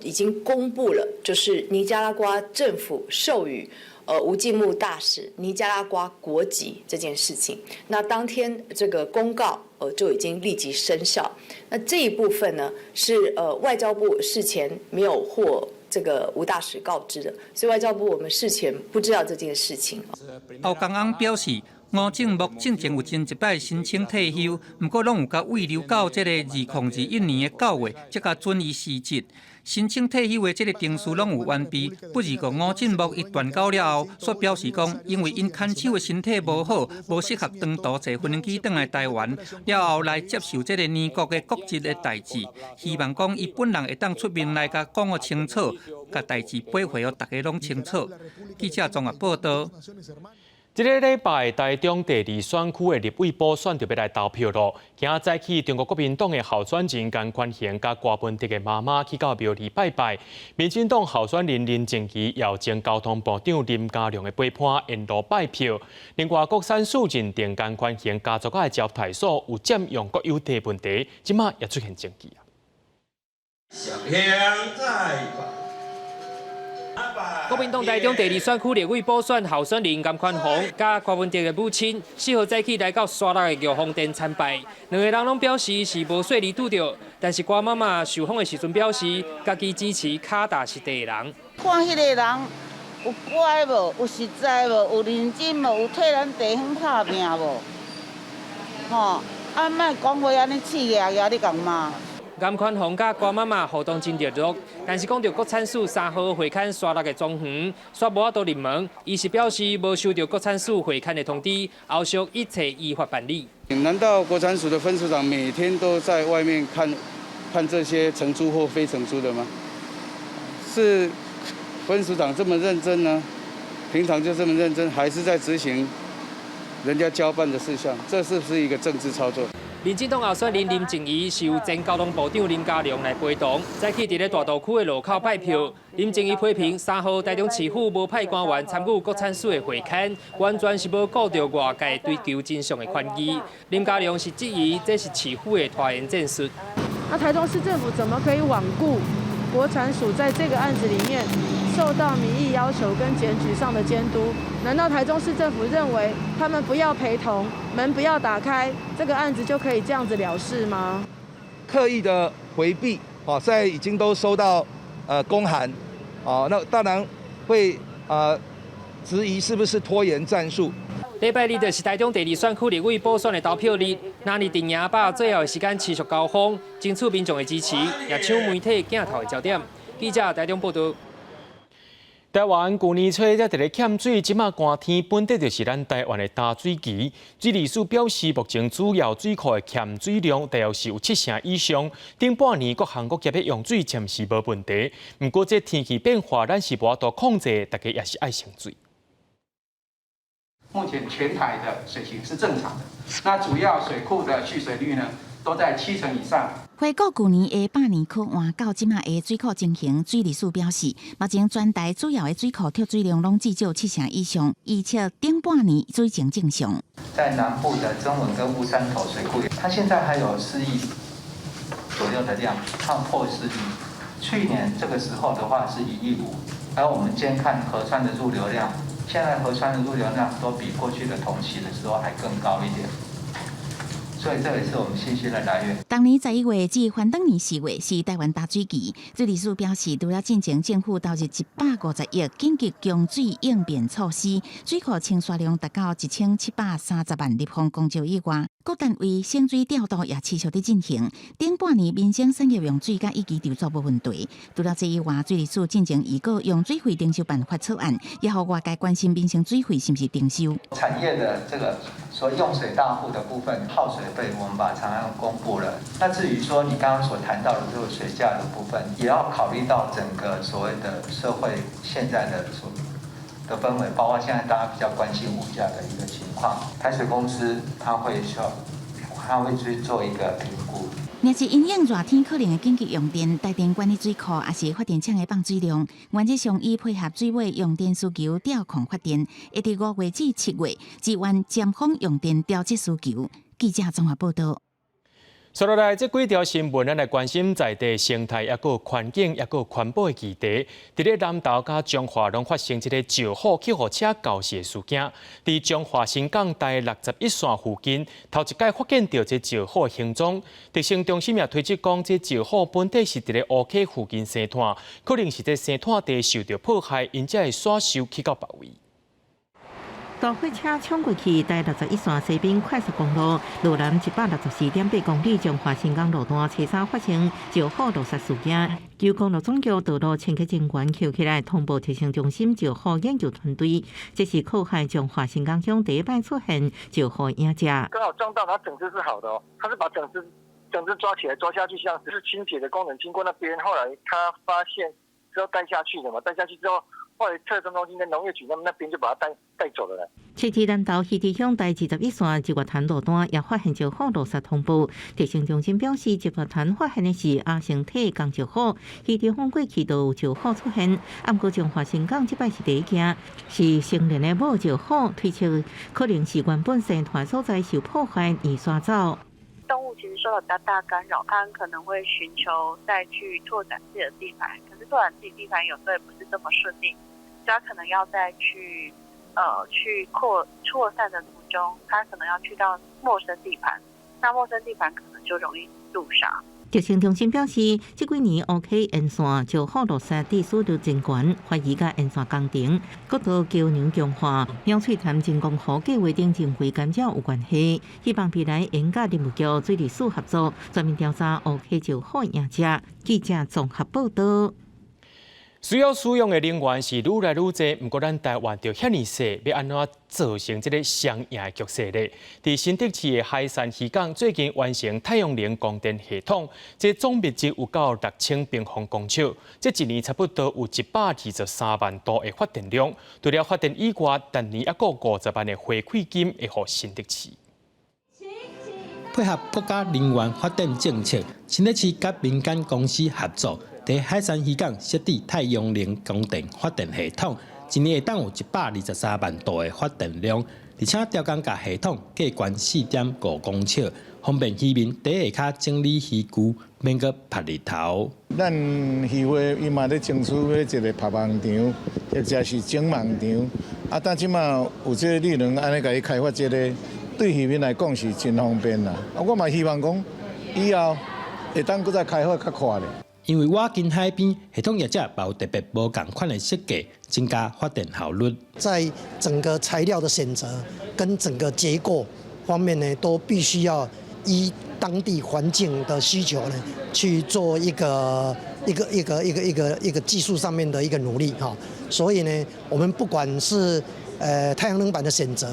已經公布了，就是尼加拉瓜政府授予，吳進木大使尼加拉瓜國籍這件事情。那當天這個公告，就已經立即生效。那這一部分呢，是外交部事前沒有獲這個吳大使告知的，所以外交部我們事前不知道這件事情。歐江安表示，吳進木進前有真一擺申請退休，毋過攏有共預留到這个2021年的9月，才共准伊辭職。申請退休的這个程序攏有完備，不是講吳進木伊斷交了後，煞表示講，因為𪜶牽手的身體無好，無適合長途坐飛機轉來台灣，了後來接受這个尼國的國籍的代誌，希望講伊本人會當出面來共講予清楚，共代誌掰回予逐家攏清楚。記者綜合報道。這个禮拜，台中第二選區的立委補選就欲來投票囉。今仔早起，中國國民黨的候選人江寬恆佮郭文德的媽媽去到廟裡拜拜。民進黨候選人林靜儀由前交通部長林佳龍的陪伴沿路拜票。另外，國產署認定江寬恆家族的招待所有佔用國有地問題，這馬也出現爭議。國民黨台中第二選區立委補選候選人江寬宏佮郭文德的母親，4號早起來到沙鹿的玉皇殿參拜，兩个人攏表示是無細膩拄著，但是郭媽媽受訪的時陣表示，家己支持跤踏實地的人。看彼个人有乖無，有實在無，有認真無，有替咱地方拍拚無？吼，啊，莫講話按呢刺額額，你共罵？顏寬宏佮郭媽媽互動真熱絡，但是講著國產署3號會勘沙鹿的莊園，煞無法度入門。伊是表示無收著國產署會勘的通知，後續一切依法辦理。難道國產署的分署長每天都在外面看看這些承租或非承租的嗎？是分署長這麼認真呢？平常就這麼認真，還是在執行人家交辦的事項？這是不是一個政治操作？民進黨候選人林靜儀是由前交通部長林佳龍來陪同，早起佇咧大肚區的路口拜票。林靜儀批評3號台中市府無派官員參與國產署的會勘，完全是無顧著外界追求真相的權益。林佳龍是質疑這是市府的拖延戰術。那台中市政府怎麼可以罔顧國產署在這個案子裡面受到民意要求跟檢舉上的監督？難道台中市政府認為他們不要陪同，門不要打開，這個案子就可以這樣子了事嗎？刻意的迴避，哦，現在已經都收到公函，哦，那當然會質疑是不是拖延戰術。禮拜二就是台中第二選區立委補選的投票日，那日陣營把最後的時間持續交鋒，爭取民眾的支持，也搶媒體鏡頭的焦點。記者台中報道。台灣舊年初才佇咧欠水，這馬寒天本底就是咱台灣的焦水期。水利署表示，目前主要水庫的欠水量大約是有七成以上。頂半年各行各業的用水暫時無問題。毋過這天氣變化，咱是無法度控制，大家也是愛省水。目前全台的水情是正常的，那主要水庫的蓄水率呢，都在七成以上。回顧舊年的百年苦旱到這馬的水庫情形，水利署表示，目前全台主要的水庫蓄水量攏至少七成以上，預測頂半年水情正常。在南部的曾文跟烏山頭水庫，它現在還有4億左右的量，它破4億。去年這個時候的話是1.5億，而我們今天看河川的入流量，現在河川的入流量都比過去的同期的時候還更高一點。所以這也是我們信心的來源。當年11月至翻轉年4月是台灣大水期，水利署表示，除了進前政府投入150億緊急供水應變措施，水庫沖刷量達到1730萬立方公尺以外，各單位省水調度也持續佇進行。頂半年民生產業用水佮預期籌措無問題。除了這以外，水利署進前預告用水費徵收辦法草案，也予外界關心民生水費是毋是徵收。產業的這個所謂用水大戶的部分耗水費，我們把草案公布了。那至於說你剛剛所談到的這個水價的部分，也要考慮到整個所謂的社會現在的所的氛圍，包括現在大家比較關心物價的一個情況，台水公司它會需要，它會去做一個評估。若是因應熱天可能的緊急用電，台電管理水庫抑是發電廠的放水量，原則上以配合水尾用電需求調控發電，會佇5月至7月支援尖峰用電調節需求。記者綜合報道。接落來，這幾條新聞，咱來關心在地生態，抑閣環境，抑閣環保的議題。佇咧南投佮彰化攏發生這个石虎去予車咬死的事件。佇彰化新港台61線附近，頭一擺發現著這石虎的行蹤。特生中心也推測講，這石虎本底是佇咧烏溪附近生湠，可能是這生湠地受著破壞，𪜶才會徙收去到別位。大貨車衝過去，台61線西濱快速公路路南164.8公里彰化新港路段，初三發生石虎路殺事件。由公路總局道路清潔人員抾起來通報特生中心石虎研究團隊，這是靠海彰化新港鄉第一擺出現石虎影隻。剛好撞到，它整隻是好的哦，它是把整隻整隻抓起來抓下去，像是清潔的工人經過那邊，後來他發現是要帶下去的嘛，帶下去之後。後來特生中心跟農業局他們那邊就把它帶帶走了。七日南投魚池鄉台21線日月潭路段也發現石虎路殺通報，特生中心表示，日月潭發現的是亞成體公石虎，魚池鄉過去都有石虎出現，毋過彰化新港這擺是第一件，是成年的母石虎，推測可能是原本生湠所在受破壞而徙走。動物其實受到比較大干擾，它很可能會尋求再去拓展自己的地盤，可是拓展自己地盤有時候也不是這麼順利，所以它可能要再去，去擴擴散的途中，它可能要去到陌生地盤，那陌生地盤可能就容易路殺。特生中心表示，這幾年烏溪沿線石虎路殺致死率真懸，懷疑佮沿線工程、國道橋梁強化、鳥喙潭人工湖計劃等人為干擾有關係。希望未來會佮林務局、水利署合作，全面調查烏溪石虎影隻。記者綜合報道。需要使用的能源是愈來愈濟，毋過咱台灣就遐爾細，欲按怎造成這个雙贏的局勢咧？佇新竹市的海山漁港最近完成太陽能光電系統，這總面積有夠6000平方公尺，這一年差不多有123萬度的發電量。除了發電以外，逐年猶閣50萬的回饋金會予新竹市。配合國家能源發展政策，新竹市佮民間公司合作，佇海山漁港設置太陽能光電發電系統，一年會當有123萬度的發電量，而且調降共系統加懸4.5公尺，方便漁民佇下跤整理漁具，免閣曝日頭。咱漁會伊嘛咧爭取欲一个曝網場，或者是整網場，啊，但這馬有這个綠能按呢共伊開發這个，對漁民來講是真方便啦。啊，我嘛希望講以後會當閣再開發較快咧。因為倚近海邊，系統業者嘛有特別無仝款的設計，增加發電效率。在整個材料的選擇跟整個結構方面呢，都必須要依當地環境的需求呢，去做一個一個一個一個一個一個技術上面的一個努力哈。所以呢，我們不管是太陽能板的選擇，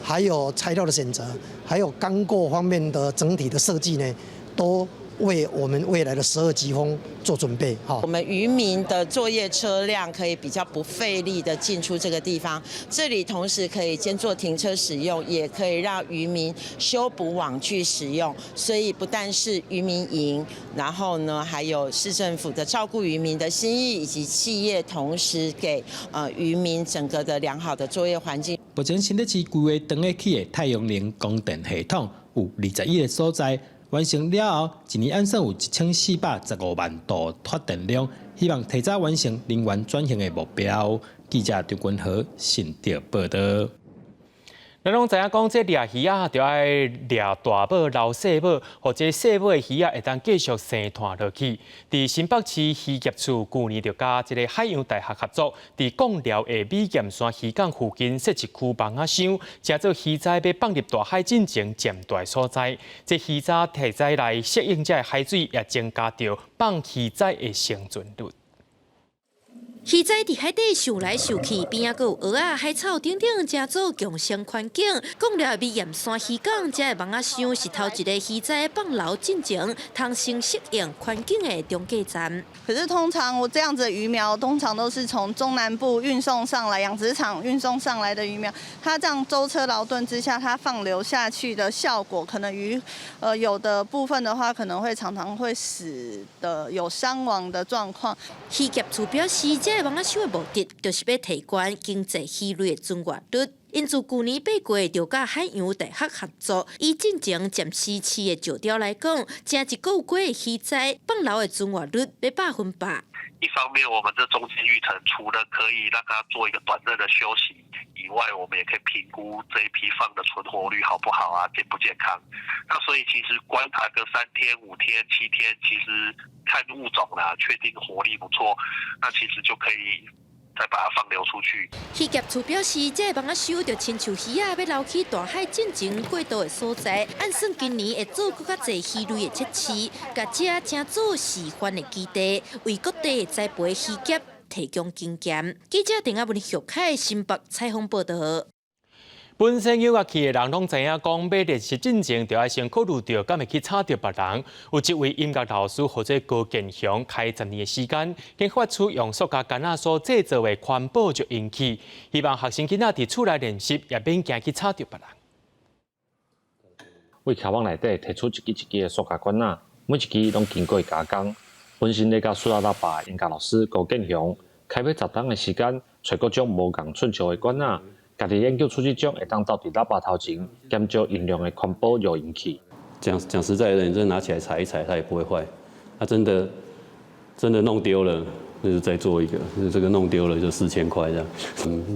還有材料的選擇，還有鋼構方面的整體的設計呢，都為我們未來的12級風做準備。哈，我們漁民的作業車輛可以比較不費力的進出這個地方，這裡同時可以兼做停車使用，也可以讓漁民修補網具使用。所以不但是漁民贏，然後呢，還有市政府的照顧漁民的心意，以及企業同時給漁民整個的良好的作業環境。目前新竹市規劃轉下去的太陽能光電系統有21個所在。完成了後，一年按算有1415萬度發電量，希望提早完成能源轉型的目標。記者張君和新竹報道。咱攏知影講，這掠魚仔著愛掠大尾、撈細尾，予這細尾的魚仔會當繼續生湠落去。佇新北市漁業處舊年就佮這个海洋大學合作，佇貢寮的美岩山漁港附近設一區網仔箱，成做魚仔欲放入大海進前暫住所在。這魚仔提早來適應這个海水，也增加著放魚仔的生存率。魚仔佇海底游來游去，邊仔閣有蚵仔、海草等等，成做共生環境。貢寮的美岩山漁港，這个網仔箱是頭一个魚仔放流進前，通先適應環境的中繼站。可是通常我這樣子的魚苗，通常都是從中南部運送上來，養殖場運送上來的魚苗，它這樣舟車勞頓之下，它放流下去的效果，可能魚，有的部分的話，可能會常常會死的，有傷亡的狀況。漁業處表示，這個網仔箱的目的，就是欲提懸經濟魚類的存活率。𪜶自舊年八月就佮海洋大學合作，以進前暫時飼的石雕來講，成一個月的魚仔放流的存活率欲100%。一方面，我們這中間育成除了可以讓它做一個短暫的休息以外，我們也可以評估這一批放的存活率好不好啊，健不健康。那所以其實觀察個3天、5天、7天，其實看物種啦，確定活力不錯，那其實就可以再把它放流出去。漁業處表示，這個網仔箱就親像魚仔欲流去大海進前過渡的所在，按算今年會做閣較濟魚類的測試，共這成做示範的基地，為各地的栽培漁業提供經驗。記者鄭阿文、玉凱新北採訪報導。本身音樂器的人攏知影講，欲練習進前，就愛先考慮著敢會去吵著別人。有一位音樂老師號做高建雄，開10年的時間，研發出用塑膠桿仔所製造的環保拾音器，希望學生囡仔佇厝內練習，也免驚去吵著別人。為卡網內底提出一支一支的塑膠管仔，每一支攏經過加工。本身咧佮塑料喇叭的音樂老師高建雄，開欲10冬的時間，揣各種無仝寸尺的管仔。家己研究出這種會當鬥佇喇叭頭前減少音量的環保拾音器。講講實在的，你真的拿起來踩一踩，它也不會壞。它真的弄丟了，那就再做一個。這個弄丟了就4000塊這樣。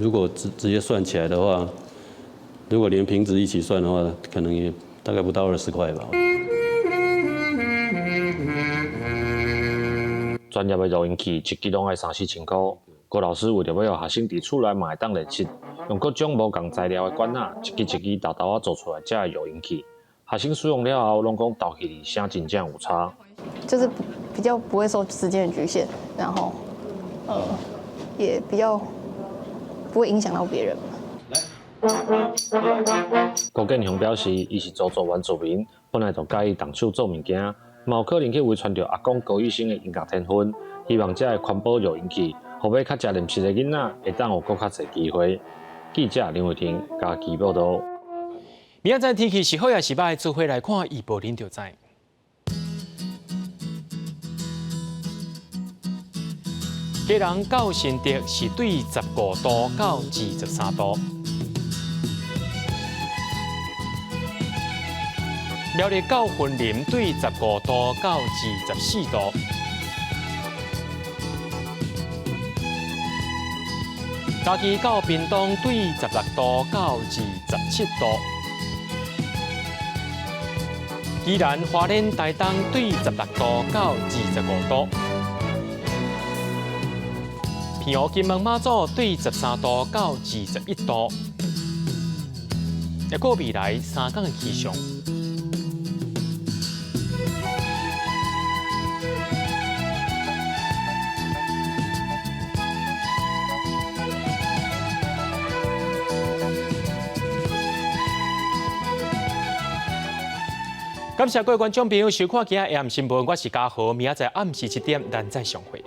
如果直接算起來的話，如果連瓶子一起算的話，可能也大概不到20塊吧。專業的拾音器一支攏愛三四千箍。高老師為著欲予學生佇厝內嘛會當練習，用各種無仝材料的管仔，一支一支沓沓仔做出來這个拾音器。學生使用了後，攏講鬥起聲真正有差。就是比較不會受時間的局限，然後，也比較不會影響到別人。高建雄表示，伊是族原住民，本來就佮意動手做物件，嘛有可能去遺傳著阿公高醫生的音樂天分。希望這个環保拾音器，予欲較濟練習的囡仔會當有閣較濟機會。記者林偉婷嘉義報導。明仔載天氣是好抑是䆀，做伙來看預報恁就知。基隆到新竹是對15度到23度。苗栗到雲林對15度到24度。嘉義到屏東對16度到27度。宜蘭花蓮台東對16度到25度。澎湖金門馬祖對13度到21度。抑閣未來3工的氣象。感謝各位觀眾朋友收看今仔下暗新聞，我是嘉豪，明仔載暗時7點，咱再相會。